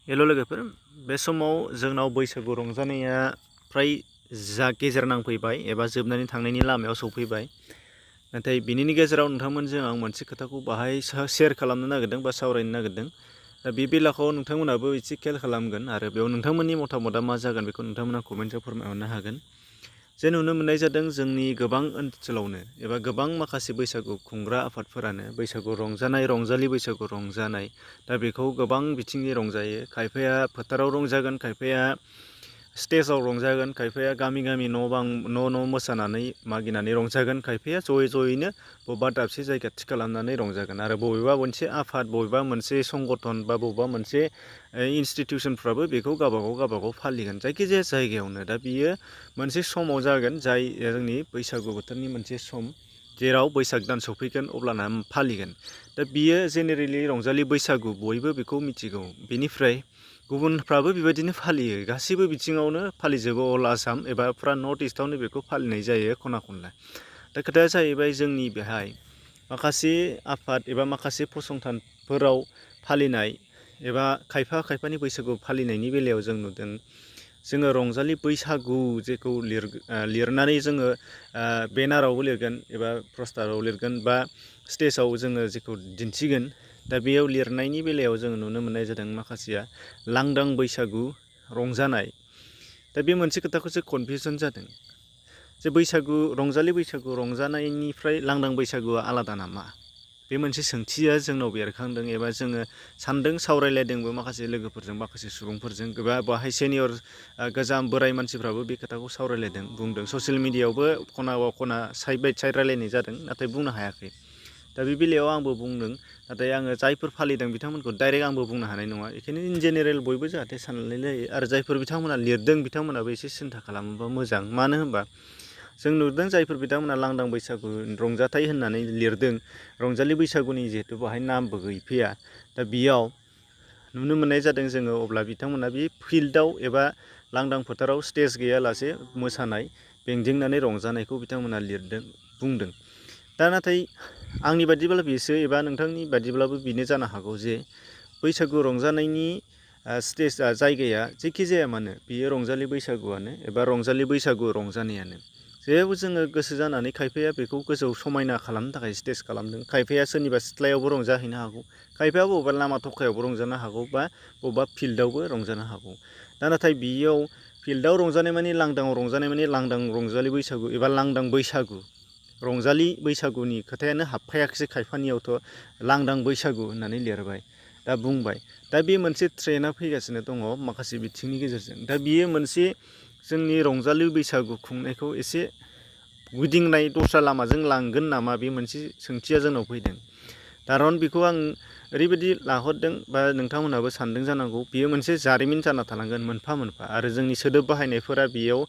हेल' लोगोफोर बे समाव जोंनाव बैसागु रंजानाया फ्राय गेजेर नांफैबाय एबा जोबनानै थांनायनि लामायाव सौफैबाय। नाथाय बिनिनि गेजेराव नोंथांमोनजों आं मोनसे खोथाखौ बाहाय शेयार खालामनो नागिरदों बा सावरायनो नागिरदों। दा बे बेलाखौ नोंथांमोनाबो एसे खेल खालामगोन आरो बेयाव नोंथांमोननि मतामतआ मा जागोन बेखौ नोंथांमोना कमेन्टआव फोरमायहरनो हागोन। जे नुनो मोननाय जादों जोंनि गोबां ओनसोलावनो एबा गोबां माखासे बैसागु खुंग्रा आफादफोरानो बैसागु रंजानाय रंजालि बैसागु रंजानाय दा बेखौ गोबां बिथिंनि रंजायो। खायफाया फोथाराव रंजागोन, खायफाया स्टेजाव रंजागोन, खायफाया गामि गामि न' मोसानानै मागिनानै रंजागोन, खायफाया ज'यैनो बबेबा दाबसे जायगा थि खालामनानै रंजागोन आरो बबेबा मोनसे आफाद बबेबा मोनसे संगठन बा बबेबा मोनसे इनस्टिटिउसनफ्राबो बेखौ गावबागाव फालिगोन जायखिजाया जायगायावनो। दा बियो मोनसे समाव जागोन जाय जोंनि बैसागु बोथोरनि मोनसे सम जेराव बैसाग दान सफैगोन अब्लाना फालिगोन। दा बियो जेनेरेलि रंजालि बैसागु बयबो बेखौ मिथिगौ। बेनिफ्राय गुबुनफ्राबो बेबायदिनो फालियो, गासैबो बिथिङावनो फालिजोबो। अल आसाम एबा फुरा नर्थ इस्टआवनो बेखौ फालिनाय जायो खना खनला। दा खोथाया जाहैबाय जोंनि बेहाय माखासे आफाद एबा माखासे फसंथानफोराव फालिनाय एबा खायफानि बैसागु फालिनायनि बेलायाव जों नुदों जोङो रंजालि बैसागु जेखौ लिरनानै जोङो बेनारावबो लिरगोन एबा पस्टाराव लिरगोन बा स्टेजाव जोङो जेखौ दिन्थिगोन। दा बेयाव लिरनायनि बेलायाव जोङो नुनो मोननाय जादों माखासेया लांदां बैसागु रंजानाय। दा बे मोनसे खोथाखौसो कनफिउजन जादों जे रंजालि बैसागु रंजानायनिफ्राय लांदां बैसागुआ आलादा नामा? बे मोनसे सोंथिया जोंनाव बेरखांदों एबा जोङो सानदों, सावरायलायदोंबो माखासे लोगोफोरजों, माखासे सुबुंफोरजों, एबा बाहाय सेनियर गोजाम बोराय मानसिफ्राबो बे खोथाखौ सावरायलायदों, बुंदों। ससियेल मिडियायावबो खना साइड बाय साइड रायलायनाय जादों, नाथाय बुंनो हायाखै। दा बे बेलायाव आंबो बुंदों, नाथाय आङो जायफोर फालिदों बिथांमोनखौ डाइरेक्ट आंबो बुंनो हानाय नङा। बेखायनो इन जेनेरेल बयबो जाहाथे सानलायलायो आरो जायफोर बिथांमोना लिरदों बिथांमोनाबो एसे सिन्था खालामोबा मोजां। मानो होनबा जों नुदों जायफोर बिथांमोना लांदां बैसागु रंजाथाइ होननानै लिरदों, रंजालि बैसागुनि जिहेथु बाहाय नामबो गैफैया। दा बेयाव नुनो मोननाय जादों जोङो अब्ला बिथांमोना बे फिल्डआव एबा लांदां फोथाराव स्टेज गैयालासे मोसानाय बेंदिंनानै रंजानायखौ बिथांमोना लिरदों, बुंदों। दा नाथाय आंनि बादिब्ला बेसो एबा नोंथांनि बादिब्लाबो बेनो जानो हागौ जे बैसागु रंजानायनि स्टेजआ जायगाया जेखि जाया मानो बियो रंजालि बैसागुआनो एबा रंजालि बैसागु रंजानायानो। जेराव जोङो गोसो जानानै खायफाया बेखौ गोजौ समायना खालामनो थाखाय स्टेज खालामदों, खायफाया सोरनिबा सिथ्लायावबो रंजाहैनो हागौ, खायफाया बबेबा लामा थखायावबो रंजानो हागौ बा बबेबा फिल्डआवबो रंजानो हागौ। दा नाथाय बेयाव फिल्डआव रंजानाय माने लांदाङाव रंजानाय माने लांदां रंजालि बैसागु एबा लांदां बैसागु रंजालि बैसागुनि खोथायानो हाबफायाखिसै खायफानियावथ' लांदां बैसागु होननानै लिरबाय, दा बुंबाय। दा बे मोनसे ट्रेन्डआ फैगासिनो दङ माखासे बिथिंनि गेजेरजों। दा बियो मोनसे जोंनि रंजालि बैसागु खुंनायखौ एसे गिदिंनाय दस्रा लामाजों लांगोन नामा, बे मोनसे सोंथिया जोंनाव फैदों। खारन बेखौ आं ओरैबायदि लाहरदों बा नोंथांमोनहाबो सानदों जानांगौ, बियो मोनसे जारिमिन जाना थालांगोन मोनफा मोनफा। आरो जोंनि सोदोब बाहायनायफोरा बेयाव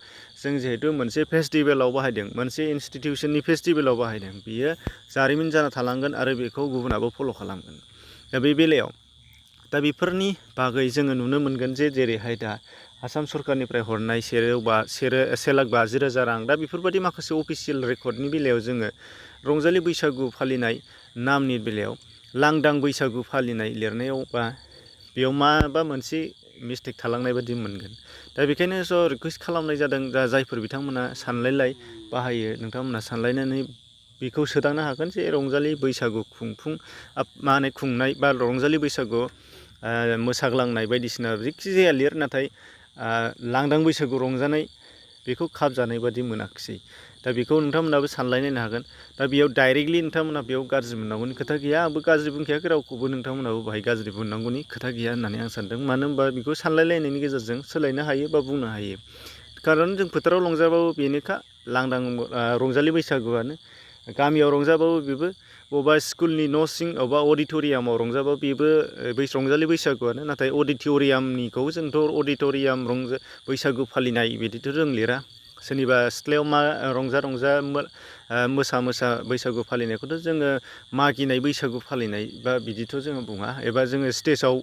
जों जिहेथु मोनसे फेस्टिभेलाव बाहायदों, मोनसे इनस्टिटिउसननि फेस्टिभेलाव बाहायदों, बियो जारिमिन जाना थालांगोन आरो बेखौ गुबुनाबो फल' खालामगोन। दा बे बेलायाव दा बेफोरनि बागै जोङो नुनो मोनगोन जे जेरैहाय दा आसाम सरकारनिफ्राय हरनाय 1,50,000 रां, दा बेफोरबायदि माखासे अफिसियेल रेकर्डनि बेलायाव जोङो रंजालि बैसागु फालिनाय नामनि बेलायाव लांदां बैसागु फालिनाय लिरनायाव बा बेयाव माबा मोनसे मिस्टेक थालांनाय बादि मोनगोन। दा बेखायनो रिकुवेस्ट खालामनाय जादों, दा जायफोर बिथांमोना सानलायलाय बाहायो नोंथांमोना सानलायनानै बेखौ सोदांनो हागोन जे रंजालि बैसागु खुंनाय बा रंजालि बैसागु मोसाग्लांनाय बायदिसिना जेखि जाया लिर, नाथाय लांदां बैसागु रंजानाय बेखौ खाबजानाय बादि मोनाखिसै। दा बेखौ नोंथांमोनाबो सानलायनायनो हागोन। दा बेयाव डाइरेक्टलि नोंथांमोना बेयाव गाज्रि मोननांगौनि खोथा गैया, आंबो गाज्रि बुंखायाखै रावखौबो, नोंथांमोनाबो बाहाय गाज्रि बुंनांगौनि खोथा गैया होननानै आं सानदों। मानो होनबा बेखौ सानलायलायनायनि गेजेरजों सोलायनो हायो बा बुंनो हायो। खारन जों फोथाराव रंजाबाबो बेनोखा लांदां रंजालि बैसागुआनो, गामियाव रंजाबाबो बेबो, बबेबा स्कुलनि न' सिं बबेबा अडिट'रियामाव रंजाबाबो बेबो रंजालि बैसागुआनो। नाथाय अडिट'रियामनिखौ जोंथ' अडिट'रियाम बैसागु फालिनाय बिदिथ' जों लिरा। सोरनिबा सिथ्लायाव रंजा मोसा बैसागु फालिनायखौथ' जोङो मागिनाय बैसागु फालिनाय बा बिदिथ' जोङो बुङा। एबा जोङो स्टेजाव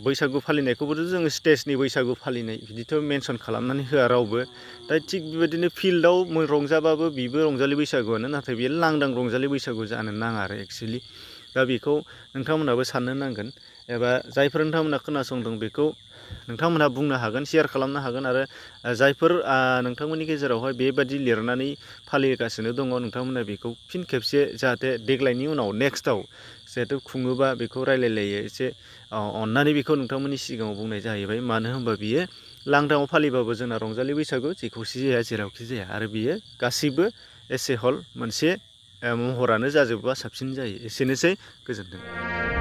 बैसागु फालिनायखौबोथ' जोङो स्टेजनि बैसागु फालिनाय बिदिथ' मेनसन खालामनानै होआ रावबो। दा थिग बेबायदिनो फिल्डआव रंजाबाबो बेबो रंजालि बैसागुआनो, नाथाय बे लांदां रंजालि बैसागु जानो नाङा आरो एक्सुवेलि। दा बेखौ नोंथांमोनाबो साननो नांगोन। एबा जायफोर नोंथांमोना खोनासंदों बेखौ नोंथांमोनहा बुंनो हागोन, शेयार खालामनो हागोन। आरो जायफोर नोंथांमोननि गेजेरावहाय बेबादि लिरनानै फालिगासिनो दङ, नोंथांमोना बेखौ फिन खेबसे जाहाथे देग्लायनि उनाव नेक्स्टआव जिहेथु खुङोबा बेखौ रायलायलायो एसे अननानै बेखौ नोंथांमोननि सिगाङाव बुंनाय जाहैबाय। मानो होनबा बियो लांदाङाव फालिबाबो जोंना रंजालि बैसागु जेखौखि जाया जेरावखि जाया, आरो बियो गासैबो एसे हल मोनसे महरानो जाजोबोबा साबसिन जायो। एसेनोसै, गोजोन्थों।